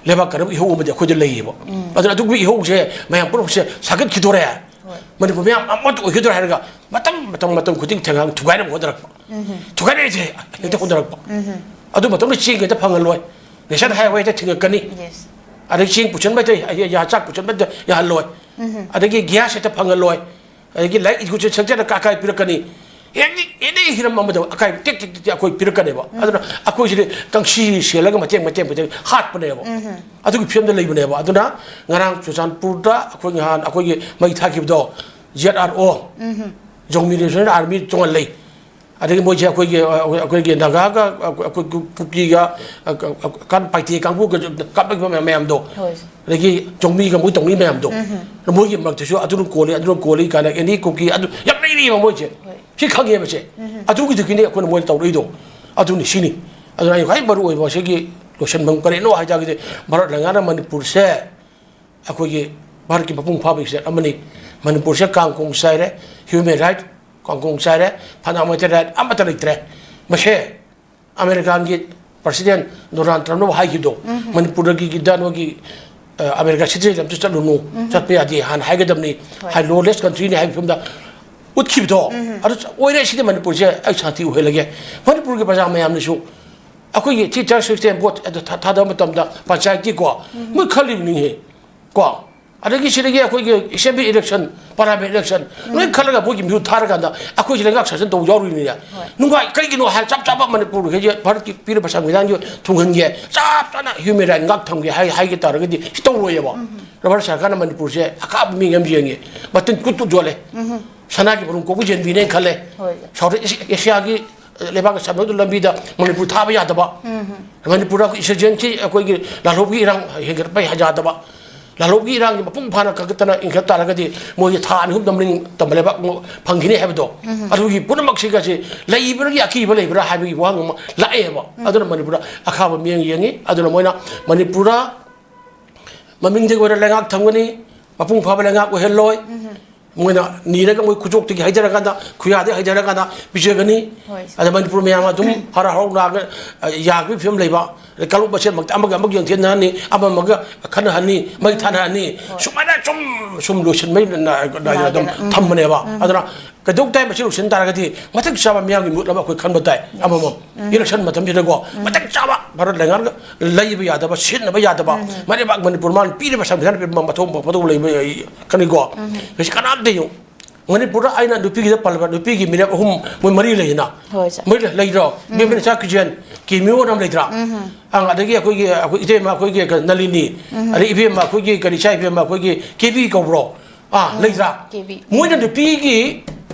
ꯂꯩꯕꯥꯛ ꯀꯟꯅꯕ ꯏꯍꯧ ꯑꯃꯗꯤ ꯑꯩꯈꯣꯏꯗ ꯂꯩꯌꯦꯕ꯫ ꯑꯗꯨꯅ ꯑꯗꯨꯒꯤ ꯏꯍꯧꯁꯦ ꯃꯌꯥꯝ ꯄꯨꯝꯅꯃꯛꯁꯦ ꯁꯥꯒꯠꯈꯤꯗꯣꯔꯦ꯫ ꯍꯣꯏ꯫ ꯃꯅꯤꯄꯨꯔ ꯃꯌꯥꯝ ꯑꯃꯠꯇ ꯑꯣꯏꯈꯤꯗꯣꯔꯦ ꯍꯥꯏꯔꯒ ꯃꯇꯝ, ꯃꯇꯝ, ꯃꯇꯝ ꯈꯨꯗꯤꯡ ꯊꯦꯡꯒꯥꯡ ꯊꯨꯒꯥꯏꯅꯕ ꯍꯣꯠꯅꯔꯛꯄ꯫ ꯊꯨꯒꯥꯏꯅꯔꯤꯁꯦ ꯍꯦꯛꯇ ꯍꯣꯠꯅꯔꯛꯄ꯫ ꯑꯗꯨ ꯃꯇꯝꯗ ꯆꯦꯡ ꯍꯦꯛꯇ ꯐꯪꯍꯜꯂꯣꯏ꯫ National highway ꯍꯦꯛꯇ ꯊꯤꯡꯉꯛꯀꯅꯤ꯫ Yes. ꯑꯗꯒꯤ ꯆꯦꯡ ꯄꯨꯁꯟꯕ ꯍꯦꯛꯇ ꯌꯥ-, ꯆꯥꯛ ꯄꯨꯁꯟꯕ ꯍꯦꯛꯇ ꯌꯥꯍꯜꯂꯣꯏ꯫ ꯑꯗꯒꯤ ꯒ꯭ꯌꯥꯁ ꯍꯦꯛꯇ ꯐꯪꯍꯜꯂꯣꯏ꯫ ꯑꯗꯒꯤ ꯂꯥꯏꯔꯤꯛ education sector ꯗ ꯀꯥꯏ ꯀꯥꯏ ꯄꯤꯔꯛꯀꯅꯤ? ꯑꯦꯅꯤ, ꯑꯦꯅꯤ ꯍꯤꯔꯝ ꯑꯃꯗ ꯑꯀꯥꯏꯕ ꯇꯦꯛ ꯇꯦꯛ ꯇꯦꯛ ꯇꯦꯛ ꯑꯩꯈꯣꯏ ꯄꯤꯔꯛꯀꯅꯦꯕ꯫ ꯑꯗꯨꯅ ꯑꯩꯈꯣꯏꯁꯤꯗꯤ ꯀꯪꯁꯤ ꯁꯦꯜꯂꯒ ꯃꯇꯦꯛ ꯃꯇꯦꯛ ꯃꯇꯦꯛ ꯍꯥꯠꯄꯅꯦꯕ꯫ ꯑꯗꯨꯒꯤ ꯐꯤꯕꯝꯗ ꯂꯩꯕꯅꯦꯕ꯫ ꯑꯗꯨꯅ ꯉꯔꯥꯡ ꯆꯨꯔꯆꯥꯟꯄꯨꯔꯗ ꯑꯩꯈꯣꯏ ꯅꯍꯥꯟ ꯑꯩꯈꯣꯏꯒꯤ ꯃꯩ ꯊꯥꯈꯤꯕꯗꯣ, ꯖꯦꯠ ꯑꯥꯔ ꯑꯣ, ꯖꯣꯃꯤ ꯔꯤꯖꯅꯦꯜ ꯑꯥꯔꯃꯤ ꯇꯣꯉꯥꯟ ꯂꯩ꯫ ꯑꯗꯒꯤ ꯃꯣꯏꯁꯦ ꯑꯩꯈꯣꯏꯒꯤ, ꯑ, ꯑꯩꯈꯣꯏꯒꯤ ꯅꯥꯒꯥꯒ, ꯑ, ꯑꯩꯈꯣꯏ ꯀꯨ-, ꯀꯨꯀꯤꯒ, ꯑ, ꯑ, ꯑ, ꯀꯥꯟ ꯄꯥꯏꯇꯦ ꯀꯥꯡꯕꯨꯒ ꯀꯥꯞꯂꯛꯄ ꯃꯌꯥꯝ, ꯃꯌꯥꯝꯗꯣ, ꯍꯣꯏ꯫ ꯑꯗꯒꯤ ꯆꯧꯃꯤꯒ ꯃꯣꯏ ꯇꯧꯅꯤ ꯃꯌꯥꯝꯗꯣ, ꯃꯣꯏꯒꯤ ꯃꯔꯛꯇꯁꯨ ꯑꯗꯨꯅ ꯀꯣꯜꯂꯤ, ꯑꯗꯨꯅ ꯀꯣꯜꯂꯤ ꯀꯥꯏꯅ ꯑꯦꯅꯤ ꯀꯨꯀꯤ ꯑꯗꯨ ꯌꯥꯝ ꯂꯩꯔꯤꯕ ꯃꯣꯏꯁꯦ꯫ ꯍꯣꯏ꯫ ꯁꯤ ꯈꯪꯉꯦꯕ ꯁꯦ꯫ ꯑꯗꯨꯒꯤꯗꯨꯒꯤꯅꯦ ꯑꯩꯈꯣꯏꯅ ꯃꯣꯏꯗ ꯇꯧꯔꯛꯏꯗꯣ꯫ ꯑꯗꯨꯅꯤ ꯁꯤꯅꯤ꯫ ꯑꯗꯨꯅ ꯑꯩ ꯈ꯭ꯋꯥꯏ ꯃꯔꯨ ꯑꯣꯏꯕ ꯁꯤꯒꯤ ꯂꯣꯏꯁꯟꯐꯝ ꯀꯔꯤꯅꯣ ꯍꯥꯏ ꯇꯥꯔꯒꯗꯤ, ꯚꯥꯔꯠ ꯂꯩꯉꯥꯛꯅ ꯃꯅꯤꯄꯨꯔꯁꯦ ꯑꯩꯈꯣꯏꯒꯤ ꯚꯥꯔꯠꯀꯤ ꯃꯄꯨꯡ ꯐꯥꯕ state ꯑꯃꯅꯤ꯫ ꯃꯅꯤꯄꯨꯔꯁꯦ ꯀꯥꯡ ꯀꯣꯡ ꯆꯥꯏꯔꯦ, human right ꯀꯥꯡ ꯀꯣꯡ ꯆꯥꯏꯔꯦ, fundamental right ꯑꯃꯠꯇ ꯂꯩꯇ꯭ꯔꯦ꯫ ꯃꯁꯦ ꯑꯃꯦꯔꯤꯀꯥꯟꯒꯤ president ꯗꯣꯅꯥꯜꯗ ꯇ꯭ꯔꯝꯞꯅ ꯍꯥꯏꯈꯤꯕꯗꯣ, ꯃꯅꯤꯄꯨꯔꯗꯒꯤ ꯒꯤꯗ ꯅꯣꯏꯒꯤ, ꯑ, ꯑꯃꯦꯔꯤꯀꯥ citizen ꯑꯝꯇ ꯆꯠꯂꯨꯅꯨ, ꯆꯠꯄ ꯌꯥꯗꯦ, ꯍꯥꯟꯅ ꯍꯥꯏꯒꯗꯕꯅꯤ, ꯍꯣꯏ꯫ ꯍꯥꯏ lawless country ꯅꯤ ꯍꯥꯏꯕ ꯐꯤꯕꯝꯗ ꯎꯠꯈꯤꯕꯗꯣ, ꯑꯗꯨ ꯑꯣꯏꯔꯦ꯫ ꯁꯤꯗꯤ ꯃꯅꯤꯄꯨꯔꯁꯦ ꯑꯩ ꯁꯥꯟꯇꯤ ꯑꯣꯏꯍꯜꯂꯒꯦ꯫ ꯃꯅꯤꯄꯨꯔꯒꯤ ꯄ꯭ꯔꯖꯥ ꯃꯌꯥꯝꯅꯁꯨ ꯑꯩꯈꯣꯏꯒꯤ ꯊꯤ ꯆꯔꯆ ꯈ꯭ꯔꯤꯁꯇꯤꯌꯥꯟ ꯚꯣꯠ ꯑꯗꯨ ꯊꯥ-, ꯊꯥꯗꯕ ꯃꯇꯝꯗ ꯄꯟꯆꯥꯌꯠꯀꯤ ꯀꯣ, ꯃꯣꯏ ꯈꯜꯂꯤꯕꯅꯤꯍꯦ꯫ ꯀꯣ, ꯑꯗꯒꯤ ꯁꯤꯗꯒꯤ ꯑꯩꯈꯣꯏꯒꯤ assembly election, parliament election, ꯂꯣꯏ ꯈꯜꯂꯒ ꯃꯣꯏꯒꯤ ꯃꯤꯍꯨꯠ ꯊꯥꯔꯀꯥꯟꯗ ꯑꯩꯈꯣꯏꯁꯤ ꯂꯩꯉꯥꯛ ꯁꯥꯁꯟ ꯇꯧꯕ ꯌꯥꯎꯔꯤꯅꯤꯅꯦ꯫ ꯍꯣꯏ꯫ ꯅꯨꯡꯉꯥꯏ, ꯀꯔꯤꯒꯤꯅꯣ ꯍꯥꯏ ꯆꯞ ꯆꯥꯕ ꯃꯅꯤꯄꯨꯔꯒꯤ ꯚꯥꯔꯠꯀꯤ ꯄꯤꯔꯤꯕ ꯁꯪꯕꯤꯙꯥꯟꯒꯤ ꯊꯨꯡꯍꯟꯒꯦ, ꯆꯞ ꯆꯥꯅ human right ꯉꯥꯛ ꯊꯝꯒꯦ ꯍꯥꯏ-, ꯍꯥꯏꯒꯦ ꯇꯥꯔꯒꯗꯤ ꯁꯤ ꯇꯧꯔꯣꯏꯌꯦꯕ꯫ ꯚꯥꯔꯠ ꯁꯔꯀꯥꯔꯅ ꯃꯅꯤꯄꯨꯔꯁꯦ ꯑꯀꯥꯕ ꯃꯤ ꯑꯃ ꯌꯦꯡꯉꯦ, ꯃꯇꯤꯟ ꯀꯨꯠ ꯀꯨꯠ ꯌꯣꯜꯂꯦ꯫ ꯁꯅꯥꯒꯤ ꯃꯔꯨꯝ ꯀꯣꯛꯄ ꯌꯦꯟꯕꯤꯅꯦꯅ ꯈꯜꯂꯦ꯫ ꯍꯣꯏ꯫ South East Asiaꯒꯤ ꯂꯩꯕꯥꯛꯀ ꯁꯝꯅꯕꯗ ꯂꯝꯕꯤꯗ ꯃꯅꯤꯄꯨꯔ ꯊꯥꯕ ꯌꯥꯗꯕ, ꯃꯅꯤꯄꯨꯔꯗ ꯑꯩꯈꯣꯏ insurgency, ꯑꯩꯈꯣꯏꯒꯤ ꯂꯥꯜꯍꯧꯕꯒꯤ ꯏꯔꯥꯡ ꯍꯦꯟꯒꯠꯄ ꯌꯥꯗꯕ, ꯂꯥꯜꯍꯧꯕꯒꯤ ꯏꯔꯥꯡꯒꯤ ꯃꯄꯨꯡ ꯐꯥꯅ ꯀꯟꯈꯠꯇꯅ ꯏꯟꯈꯠ ꯇꯥꯔꯒꯗꯤ ꯃꯣꯏꯒꯤ ꯊꯥ ꯑꯅꯤ ꯑꯍꯨꯝꯗ ꯃꯅꯤꯡ ꯇꯝꯕ ꯂꯩꯕꯥꯛ ꯐꯪꯈꯤꯅꯤ ꯍꯥꯏꯕꯗꯣ, ꯑꯗꯨꯒꯤ ꯄꯨꯝꯅꯃꯛꯁꯤꯒꯁꯤ ꯂꯩꯕ꯭ꯔꯥꯒꯤ ꯑꯀꯤꯕ ꯂꯩꯕ꯭ꯔꯥ ꯍꯥꯏꯕꯒꯤ ꯋꯥꯍꯪ ꯑꯃ ꯂꯥꯛꯑꯦꯕ꯫ ꯑꯗꯨꯅ ꯃꯅꯤꯄꯨꯔꯗ ꯑꯈꯥꯕ ꯃꯤꯠꯌꯦꯡ ꯌꯦꯡꯉꯤ꯫ ꯑꯗꯨꯅ ꯃꯣꯏꯅ ꯃꯅꯤꯄꯨꯔꯗ ꯃꯃꯤꯡꯗꯒꯤ ꯑꯣꯏꯅ ꯂꯩꯉꯥꯛ ꯊꯝꯒꯅꯤ, ꯃꯄꯨꯡ ꯐꯥꯕ ꯂꯩꯉꯥꯛ ꯑꯣꯏꯍꯜꯂꯣꯏ꯫ ꯃꯣꯏꯅ ꯅꯤꯔꯒ ꯃꯣꯏ ꯈꯨꯖꯣꯛꯇꯒꯤ ꯍꯩꯊꯔꯀꯥꯟꯗ, ꯈꯨꯌꯥꯗꯒꯤ ꯍꯩꯊꯔꯀꯥꯟꯗ ꯄꯤꯖꯒꯅꯤ꯫ ꯍꯣꯏ꯫ ꯑꯗ ꯃꯅꯤꯄꯨꯔ ꯃꯌꯥꯝ ꯑꯗꯨꯝ ꯍꯔꯥꯎ ꯍꯔꯥꯎ ꯅꯥꯒ-, ꯌꯥꯕꯒꯤ ꯐꯤꯕꯝ ꯂꯩꯕ, ꯑꯗꯩ ꯀꯥꯡꯂꯨꯞ ꯃꯁꯦꯟ ꯃꯛꯇ ꯑꯃꯒ ꯑꯃꯒ ꯌꯦꯡꯊꯤꯅꯍꯟꯅꯤ, ꯑꯃ ꯑꯃꯒ ꯈꯠꯅꯍꯟꯅꯤ, ꯃꯩ ꯊꯥꯅꯍꯟꯅꯤ꯫ ꯍꯣꯏ꯫ ꯁꯨꯃꯥꯏꯅ ꯁꯨꯝ, ꯁꯨꯝ ꯂꯣꯏꯁꯤꯟꯕꯩ ꯅꯥ-, ꯅꯥꯏꯗꯅ ꯑꯗꯨꯝ ꯅꯥꯏꯗꯅ, ꯎꯝ꯫ ꯊꯝꯕꯅꯦꯕ꯫ ꯑꯗꯨꯅ ꯀꯩꯗꯧ ꯇꯥꯏ ꯃꯁꯤ ꯂꯣꯏꯁꯤꯟ ꯇꯥꯔꯒꯗꯤ ꯃꯇꯤꯛ ꯆꯥꯕ ꯃꯤꯌꯥꯝꯒꯤ ꯃꯤꯍꯨꯠ ꯑꯃ ꯑꯩꯈꯣꯏ ꯈꯟꯕ ꯇꯥꯏ꯫ ꯑꯃꯃꯝ ꯏꯂꯦꯛꯁꯟ ꯃꯇꯝꯁꯤꯗꯀꯣ ꯃꯇꯤꯛ ꯆꯥꯕ ꯚꯥꯔꯠ ꯂꯩꯉꯥꯛꯅ ꯂꯩꯕ ꯌꯥꯗꯕ, ꯁꯤꯖꯤꯟꯅꯕ ꯌꯥꯗꯕ, ꯃꯔꯩꯕꯥꯛ ꯃꯅꯤꯄꯨꯔ ꯃꯥꯅ ꯄꯤꯔꯤꯕ ꯁꯪꯕꯤꯙꯥꯟ ꯄꯤꯔꯤꯕ ꯃꯊꯧ ꯃꯊꯧ ꯂꯩꯕ ꯈꯟꯅꯤꯀꯣ꯫ ꯃꯁꯤ ꯀꯅꯥꯝꯇ ꯌꯦꯡꯉꯨ꯫ ꯃꯅꯤꯄꯨꯔꯗ ꯑꯩꯅ ꯅꯨꯄꯤꯒꯤꯗ ꯄꯜꯂꯕ ꯅꯨꯄꯤꯒꯤ ꯃꯤꯔꯦꯞ ꯑꯍꯨꯝ, ꯃꯣꯏ ꯃꯔꯤ ꯂꯩꯌꯦꯅ꯫ ꯍꯣꯏ, ꯁꯥꯔ꯫ ꯃꯣꯏ ꯂꯩ-, ꯂꯩꯗ꯭ꯔꯣ? ꯎꯝ꯫ ꯕꯤꯃꯦꯟ ꯏꯆꯥ ꯀꯤꯖꯦꯟ, ꯀꯦ ꯃꯤꯑꯣꯟ ꯑꯃ ꯂꯩꯇ꯭ꯔꯥ? ꯎꯝ꯫ ꯑꯪ, ꯑꯗꯒꯤ ꯑꯩꯈꯣꯏꯒꯤ, ꯑꯩꯈꯣꯏ ꯏꯇꯩꯃ ꯑꯩꯈꯣꯏꯒꯤ ꯀ-, ꯅꯂꯤꯅꯤ, ꯎꯝ꯫ ꯑꯗꯩ ꯏꯕꯦꯝꯃ ꯑꯩꯈꯣꯏꯒꯤ ꯀꯔꯤ ꯏꯆꯥ ꯏꯕꯦꯝꯃ ꯑꯩꯈꯣꯏꯒꯤ ꯀꯦꯕꯤ ꯀꯧꯕ꯭ꯔꯣ? ꯑꯥ, ꯎꯝ, ꯂꯩꯇ꯭ꯔꯥ? ꯀꯦꯕꯤ꯫ ꯃꯣꯏꯅ ꯅꯨꯄꯤꯒꯤ,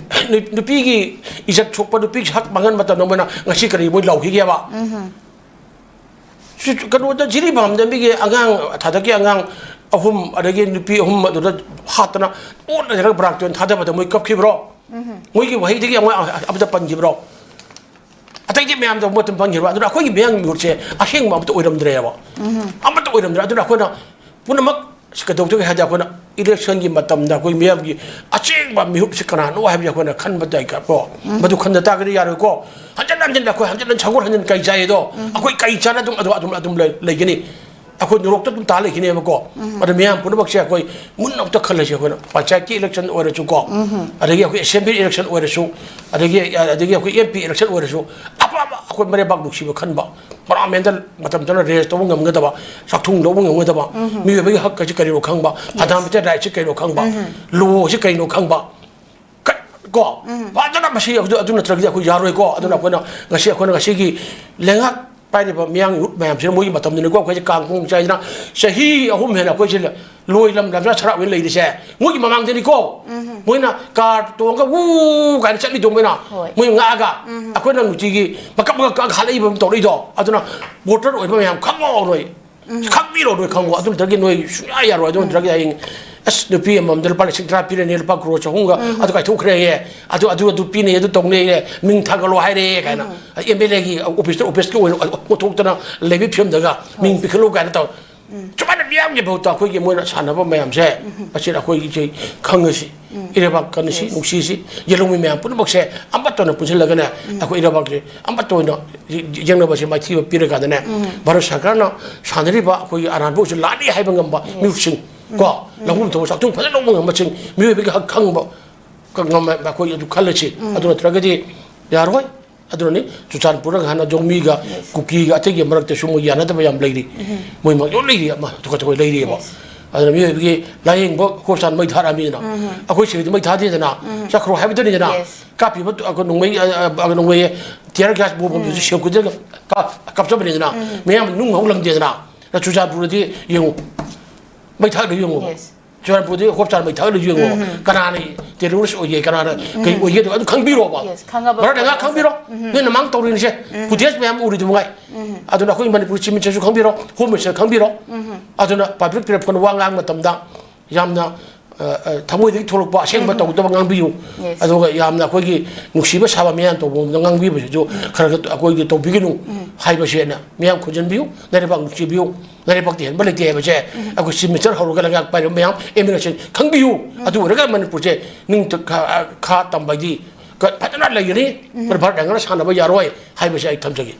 ꯅꯨ-, ꯅꯨꯄꯤꯒꯤ ꯏꯖꯠ ꯁꯣꯛꯄ, ꯅꯨꯄꯤꯒꯤ ꯍꯛ ꯃꯥꯡꯍꯟꯕ ꯃꯇꯝꯗ ꯃꯣꯏꯅ ꯉꯁꯤ ꯀꯔꯤ ꯃꯣꯏ ꯂꯥꯎꯈꯤꯒꯦꯕ? ꯎꯝ꯫ ꯁꯤ ꯀꯩꯅꯣꯗ ꯖꯤꯔꯤꯕꯥꯝꯗ ꯃꯤꯒꯤ ꯑꯉꯥꯡ ꯊꯥꯗꯛꯀꯤ ꯑꯉꯥꯡ ꯑꯍꯨꯝ ꯑꯗꯒꯤ ꯅꯨꯄꯤ ꯑꯍꯨꯝ ꯑꯗꯨꯗ ꯍꯥꯠꯇꯅ ꯑꯣꯠꯅ ꯅꯩꯔꯒ ꯕ꯭ꯔꯥꯛꯇꯣꯟ ꯊꯥꯗꯕꯗ ꯃꯣꯏ ꯀꯞꯈꯤꯕ꯭ꯔꯣ? ꯎꯝ꯫ ꯃꯣꯏꯒꯤ ꯋꯥꯍꯩꯗꯒꯤ ꯑꯃ ꯑꯃꯗ ꯄꯟꯈꯤꯕ꯭ꯔꯣ? ꯑꯇꯩꯗꯤ ꯃꯌꯥꯝꯗ ꯃꯣꯠꯇ ꯄꯟꯈꯤꯕ꯫ ꯑꯗꯨꯅ ꯑꯩꯈꯣꯏꯒꯤ ꯃꯤꯌꯥꯝꯒꯤ ꯃꯤꯍꯨꯠꯁꯦ ꯑꯁꯦꯡꯕ ꯑꯃꯠꯇ ꯑꯣꯏꯔꯝꯗ꯭ꯔꯦꯕ꯫ ꯎꯝ꯫ ꯑꯃꯠꯇ ꯑꯣꯏꯔꯝꯗ꯭ꯔꯦ꯫ ꯑꯗꯨꯅ ꯑꯩꯈꯣꯏꯅ ꯄꯨꯝꯅꯃꯛ ꯁꯤ ꯀꯩꯗꯧꯗꯒꯦ ꯍꯥꯏꯗꯤ ꯑꯩꯈꯣꯏꯅ ꯏꯂꯦꯛꯁꯟꯒꯤ ꯃꯇꯝꯗ ꯑꯩꯈꯣꯏ ꯃꯤꯌꯥꯝꯒꯤ ꯑꯁꯦꯡꯕ ꯃꯤꯍꯨꯠꯁꯤ ꯀꯅꯥꯅꯣ ꯍꯥꯏꯕꯁꯤ ꯑꯩꯈꯣꯏꯅ ꯈꯟꯕ ꯇꯥꯏ ꯀꯣ꯫ ꯎꯝ꯫ ꯃꯗꯨ ꯈꯟꯗ ꯇꯥꯔꯒꯗꯤ ꯌꯥꯔꯣꯏꯀꯣ꯫ ꯍꯟꯖꯤꯟ ꯍꯟꯖꯤꯟ ꯑꯩꯈꯣꯏ ꯍꯟꯖꯤꯟ ꯍꯟꯖꯤꯟ ꯁꯒꯣꯜ ꯍꯟꯖꯤꯟ ꯀꯩ ꯆꯥꯏ ꯑꯗꯣ ꯎꯝ꯫ ꯑꯩꯈꯣꯏ ꯀꯩ ꯆꯥꯅ ꯑꯗꯨꯝ ꯑꯗꯨ ꯑꯗꯨꯝ ꯑꯗꯨꯝ ꯂꯩ-, ꯂꯩꯒꯅꯤ꯫ ꯑꯩꯈꯣꯏ ꯅꯣꯔꯣꯛꯇ ꯑꯗꯨꯝ ꯇꯥ ꯂꯩꯈꯤꯅꯦꯕꯀꯣ꯫ ꯎꯝ꯫ ꯑꯗꯣ ꯃꯤꯌꯥꯝ ꯄꯨꯝꯅꯃꯛꯁꯦ ꯑꯩꯈꯣꯏ ꯃꯨꯟꯅ ꯑꯝꯇ ꯈꯜꯂꯁꯤ꯫ ꯑꯩꯈꯣꯏꯅ ꯄꯟꯆꯥꯌꯠꯀꯤ ꯏꯂꯦꯛꯁꯟ ꯑꯣꯏꯔꯁꯨꯀꯣ, ꯎꯝ꯫ ꯑꯗꯒꯤ ꯑꯩꯈꯣꯏ ꯑꯦꯁꯦꯝꯕ꯭ꯂꯤ ꯏꯂꯦꯛꯁꯟ ꯑꯣꯏꯔꯁꯨ, ꯑꯗꯒꯤ, ꯑꯗꯒꯤ ꯑꯩꯈꯣꯏ ꯑꯦꯝ ꯄꯤ ꯏꯂꯦꯛꯁꯟ ꯑꯣꯏꯔꯁꯨ, ꯑꯄꯥꯝꯕ ꯑꯩꯈꯣꯏ ꯃꯔꯩꯕꯥꯛ ꯅꯨꯡꯁꯤꯕ ꯈꯟꯕ, ꯄꯥꯔꯂꯤꯌꯥꯃꯦꯟꯗ ꯃꯇꯝ ꯆꯥꯅ ꯔꯦꯁ ꯇꯧꯕ ꯉꯝꯒꯗꯕ, ꯆꯥꯛꯊꯨꯡ ꯂꯧꯕ ꯉꯝꯒꯗꯕ, ꯎꯝ꯫ ꯃꯤꯑꯣꯏꯕꯒꯤ ꯍꯛ ꯑꯁꯤ ꯀꯔꯤꯅꯣ ꯈꯪꯕ, ꯌꯦꯁ꯫ ꯐꯟꯗꯥꯃꯦꯟꯇꯦꯜ ꯔꯥꯏꯠꯁꯤ ꯀꯔꯤꯅꯣ ꯈꯪꯕ, ꯎꯝ꯫ ꯂꯣꯁꯤ ꯀꯔꯤꯅꯣ ꯈꯪꯕ, ꯀ-, ꯀꯣ? ꯎꯝ꯫ ꯐꯖꯅ ꯃꯁꯤ ꯑꯗꯨ, ꯑꯗꯨ ꯅꯠꯇ꯭ꯔꯒꯗꯤ ꯑꯩꯈꯣꯏ ꯌꯥꯔꯣꯏꯀꯣ꯫ ꯑꯗꯨꯅ ꯎꯝ꯫ ꯑꯩꯈꯣꯏꯅ ꯉꯁꯤ, ꯑꯩꯈꯣꯏꯅ ꯉꯁꯤꯒꯤ ꯂꯩꯉꯥꯛ ꯄꯥꯏꯔꯤꯕ ꯃꯤꯌꯥꯝꯒꯤ ꯃꯍꯨꯠ ꯃꯌꯥꯝꯁꯤꯅ ꯃꯣꯏꯒꯤ ꯃꯇꯝꯗꯨꯅꯤꯀꯣ, ꯑꯩꯈꯣꯏꯁꯦ ꯀꯥꯡ ꯈꯣꯡ ꯆꯥꯏꯗꯅ ꯆꯍꯤ ꯑꯍꯨꯝ ꯍꯦꯟꯅ ꯑꯩꯈꯣꯏꯁꯦ ꯂꯣꯏ ꯂꯝ ꯂꯝꯖꯥ ꯁꯔꯥꯛ ꯑꯣꯏꯅ ꯂꯩꯔꯤꯁꯦ ꯃꯣꯏꯒꯤ ꯃꯃꯥꯡꯗꯅꯤꯀꯣ꯫ ꯎꯝ꯫ ꯃꯣꯏꯅ ꯀꯥꯔ ꯇꯣꯡꯉꯒ ꯎ ꯀꯥꯏꯅ ꯆꯠꯂꯤꯗꯣ ꯃꯣꯏꯅ꯫ ꯍꯣꯏ꯫ ꯃꯣꯏ ꯉꯥꯛꯑꯒ ꯎꯝ꯫ ꯑꯩꯈꯣꯏꯅ ꯅꯨꯡꯇꯤꯒꯤ ꯃꯀꯛ ꯃꯀꯛ ꯀꯛꯑꯒ ꯍꯥꯠꯂꯛꯏꯕ ꯑꯃ ꯇꯧꯔꯛꯏꯗꯣ꯫ ꯑꯗꯨꯅ ꯚꯣꯇꯔ ꯑꯣꯏꯕ ꯃꯌꯥꯝ ꯈꯪꯉꯣ ꯅꯣꯏ꯫ ꯎꯝ꯫ ꯈꯪꯕꯤꯔꯣ ꯅꯣꯏ ꯈꯪꯉꯣ꯫ ꯑꯗꯨ ꯅꯠꯇ꯭ꯔꯒꯗꯤ ꯅꯣꯏ ꯁꯨꯡꯌꯥ ꯌꯥꯔꯣꯏ꯫ ꯑꯗꯨ ꯎꯝ꯫ ꯅꯠꯇ꯭ꯔꯒꯗꯤ ꯍꯌꯦꯡ ꯑꯁ ꯅꯨꯄꯤ ꯑꯃꯃꯝꯗ ꯂꯨꯄꯥ ꯂꯤꯁꯤꯡ ꯇꯔꯥ ꯄꯤꯔꯅꯤ, ꯂꯨꯄꯥ ꯀ꯭ꯔꯣꯔ ꯆꯍꯨꯝꯒ ꯎꯝ꯫ ꯑꯗꯨ ꯀꯥꯏꯊꯣꯛꯈ꯭ꯔꯦꯌꯦ꯫ ꯑꯗꯨ, ꯑꯗꯨ, ꯑꯗꯨ ꯄꯤꯅꯩ, ꯑꯗꯨ ꯇꯧꯅꯩꯌꯦ, ꯃꯤꯡ ꯊꯥꯒꯠꯂꯣ ꯍꯥꯏꯔꯦ ꯀꯥꯏꯅ꯫ ꯎꯝ꯫ ꯑꯦꯝ ꯑꯦꯜ ꯑꯦꯒꯤ ꯑꯣꯐꯤꯁꯇ, ꯑꯣꯐꯤꯁꯀꯤ ꯑꯣꯏꯅ ꯑꯣꯟꯊꯣꯛꯇꯅ ꯂꯩꯕꯤ ꯐꯤꯕꯝꯗꯒ ꯍꯣꯏ꯫ ꯃꯤꯡ ꯄꯤꯈꯠꯂꯨ ꯀꯥꯏꯅ ꯇꯧ꯫ ꯎꯝ꯫ ꯁꯨꯃꯥꯏꯅ ꯃꯤꯌꯥꯝꯒꯤ ꯚꯣꯠꯇ ꯑꯩꯈꯣꯏꯒꯤ ꯃꯣꯏꯅ ꯁꯥꯟꯅꯕ ꯃꯌꯥꯝꯁꯦ ꯎꯝ꯫ ꯑꯁꯤꯗ ꯑꯩꯈꯣꯏꯒꯤ ꯈꯪꯉꯁꯤ꯫ ꯎꯝ꯫ ꯏꯔꯩꯕꯥꯛ ꯀꯟꯅꯁꯤ, ꯌꯦꯁ꯫ ꯅꯨꯡꯁꯤꯁꯤ꯫ ꯌꯦꯜꯍꯧꯃꯤ ꯃꯌꯥꯝ ꯄꯨꯝꯅꯃꯛꯁꯦ ꯑꯃꯠꯇ ꯑꯣꯏꯅ ꯄꯨꯟꯁꯤꯜꯂꯒꯅꯦ ꯎꯝ꯫ ꯑꯩꯈꯣꯏ ꯏꯔꯩꯕꯥꯛꯁꯦ ꯑꯃꯠꯇ ꯑꯣꯏꯅ ꯌꯦ-, ꯌꯦꯡꯅꯕꯁꯦ ꯃꯥꯏꯊꯤꯕ ꯄꯤꯔꯀꯥꯟꯗꯅꯦ ꯎꯝ꯫ ꯚꯥꯔꯠ ꯁꯔꯀꯥꯔꯅ ꯁꯥꯟꯅꯔꯤꯕ ꯑꯩꯈꯣꯏꯒꯤ ꯑꯔꯥꯟꯕ ꯑꯣꯏꯁꯨ ꯂꯥꯟꯅꯤ ꯍꯥꯏꯕ ꯉꯝꯕ ꯌꯦꯁ꯫ ꯃꯤꯍꯨꯠꯁꯤꯡ ꯎꯝ꯫ ꯀꯣ ꯎꯝ꯫ ꯂꯧꯐꯝ ꯊꯣꯛꯄ ꯆꯥꯛꯊꯨꯡ ꯐꯖꯅ ꯂꯧꯕ ꯉꯝꯕꯁꯤꯡ, ꯃꯤꯑꯣꯏꯕꯒꯤ ꯍꯛ ꯈꯪꯕ ꯀ-, ꯉꯝꯃꯦ, ꯑꯩꯈꯣꯏ ꯑꯗꯨ ꯈꯜꯂꯁꯤ꯫ ꯎꯝ꯫ ꯑꯗꯨ ꯅꯠꯇ꯭ꯔꯒꯗꯤ ꯌꯥꯔꯣꯏ꯫ ꯑꯗꯨꯅꯅꯤ ꯆꯨꯔꯆꯥꯟꯄꯨꯔꯗ ꯍꯥꯟꯅ ꯖꯣꯃꯤꯒ, ꯌꯦꯁ, ꯀꯨꯀꯤꯒ ꯑꯇꯩꯒ ꯃꯔꯛꯇꯁꯨ ꯃꯣꯏ ꯌꯥꯅꯗꯕ ꯌꯥꯝ ꯂꯩꯔꯤ꯫ ꯎꯝ꯫ ꯃꯣꯏ ꯃꯔꯛ ꯂꯣꯏ ꯂꯩꯔꯤ, ꯑꯃ ꯇꯨꯀꯠ ꯇꯨꯀꯠ ꯂꯩꯔꯤꯑꯕ꯫ ꯌꯦꯁ꯫ ꯑꯗꯨꯅ ꯃꯤꯑꯣꯏꯕꯒꯤ ꯂꯥꯏꯌꯦꯡꯕ ꯍꯣꯁꯄꯤꯇꯥꯜ ꯃꯩ ꯊꯥꯔꯛꯑꯃꯤꯅ, ꯎꯝ, ꯑꯩꯈꯣꯏ ꯁꯤꯗꯗꯤ ꯃꯩ ꯊꯥꯗꯦꯗꯅ, ꯎꯝ, ꯆꯠꯈ꯭ꯔꯣ ꯍꯥꯏꯕꯗꯨꯅꯤꯗꯅ꯫ ꯌꯦꯁ꯫ ꯀꯥꯞꯄꯤꯕ ꯇꯨ-, ꯑꯩꯈꯣꯏ ꯅꯣꯡꯃꯩ, ꯑ, ꯑ, ꯅꯣꯡꯃꯩ tear gas ꯕꯣꯝꯕꯗꯨꯁꯨ, ꯎꯝ, ꯁꯦꯡꯀꯨꯗꯔꯒ ꯀꯥꯞ-, ꯀꯥꯞꯆꯕꯅꯤꯗꯅ, ꯎꯝ, ꯃꯌꯥꯝ ꯅꯨꯡ ꯍꯧ ꯂꯪꯗꯦꯗꯅ꯫ ꯆꯨꯔꯆꯥꯟꯄꯨꯔꯗꯗꯤ ꯌꯦꯡꯉꯨ, ꯃꯩ ꯊꯥꯔꯛꯂꯤ ꯌꯦꯡꯉꯨ꯫ ꯌꯦꯁ꯫ ꯆꯨꯔꯆꯥꯟꯄꯨꯔꯗꯒꯤ ꯍꯣꯁꯄꯤꯇꯥꯜ ꯃꯩ ꯊꯥꯒꯠꯂꯤꯗꯨ ꯌꯦꯡꯉꯣ꯫ ꯎꯝ꯫ ꯀꯅꯥꯅ terrorist ꯑꯣꯏꯒꯦ, ꯀꯅꯥꯅ ꯀꯩ, ꯎꯝ, ꯑꯣꯏꯒꯦ, ꯑꯗꯨ ꯈꯪꯕꯤꯔꯣꯕ꯫ ꯌꯦꯁ, ꯈꯪꯉꯕ ꯃꯔꯛ ꯂꯩꯉꯥꯛ ꯈꯪꯕꯤꯔꯣ꯫ ꯎꯝ꯫ ꯅꯣꯏꯅ ꯃꯥꯡ ꯇꯧꯔꯤꯅꯤꯁꯦ꯫ ꯎꯝ꯫ Footage ꯃꯌꯥꯝ ꯎꯔꯤꯗꯨ ꯃꯉꯥꯏ꯫ ꯎꯝ꯫ ꯑꯗꯨꯅ ꯑꯩꯈꯣꯏ ꯃꯅꯤꯄꯨꯔ Chief Minister ꯁꯨ ꯈꯪꯕꯤꯔꯣ, Home Minister ꯈꯪꯕꯤꯔꯣ꯫ ꯎꯝ꯫ ꯑꯗꯨꯅ public platform ꯋꯥ ꯉꯥꯡꯕ ꯃꯇꯝꯗ ꯌꯥꯝꯅ, ꯑ, ꯑ, ꯊꯃꯣꯏꯗꯒꯤ ꯊꯣꯛꯂꯛꯄ ꯑꯁꯦꯡꯕ, ꯎꯝ, ꯇꯧꯒꯗꯕ ꯉꯥꯡꯕꯤꯌꯨ꯫ ꯌꯦꯁ꯫ ꯑꯗꯨꯒ ꯌꯥꯝꯅ ꯑꯩꯈꯣꯏꯒꯤ ꯅꯨꯡꯁꯤꯕ ꯁꯥꯕ ꯃꯌꯥꯝ ꯇꯧꯕ ꯃꯑꯣꯡꯗ ꯉꯥꯡꯕꯤꯕꯁꯤꯁꯨ ꯈꯔ ꯈꯔ ꯑꯩꯈꯣꯏꯒꯤ ꯇꯧꯕꯤꯒꯅꯨ, ꯎꯝ, ꯍꯥꯏꯕꯁꯦ ꯑꯩꯅ ꯃꯤꯌꯥꯝ ꯈꯣꯟꯖꯟꯕꯤꯌꯨ, ꯂꯩꯕꯥꯛ ꯅꯨꯡꯁꯤꯕꯤꯌꯨ꯫ ꯂꯩꯕꯥꯛꯇ ꯍꯦꯟꯕ ꯂꯩꯇꯦ ꯍꯥꯏꯕꯁꯦ, ꯎꯝ, ꯑꯩꯈꯣꯏ Chief Minister ꯍꯧꯔꯒ ꯂꯩꯉꯥꯛ ꯄꯥꯏꯔꯤꯕ ꯃꯌꯥꯝ, M L A ꯁꯤꯡ ꯈꯪꯕꯤꯌꯨ꯫ ꯎꯝ꯫ ꯑꯗꯨ ꯑꯣꯏꯔꯒ ꯃꯅꯤꯄꯨꯔꯁꯦ ꯅꯤꯡ ꯈꯥ, ꯈꯥ ꯇꯝꯕ ꯍꯥꯏꯗꯤ ꯀ-, ꯐꯖꯅ ꯂꯩꯒꯅꯤ꯫ ꯎꯝ꯫ ꯚꯥꯔꯠ ꯂꯩꯉꯥꯛꯅ ꯁꯥꯟꯅꯕ ꯌꯥꯔꯣꯏ ꯍꯥꯏꯕꯁꯦ ꯑꯩ ꯊꯝꯖꯒꯦ꯫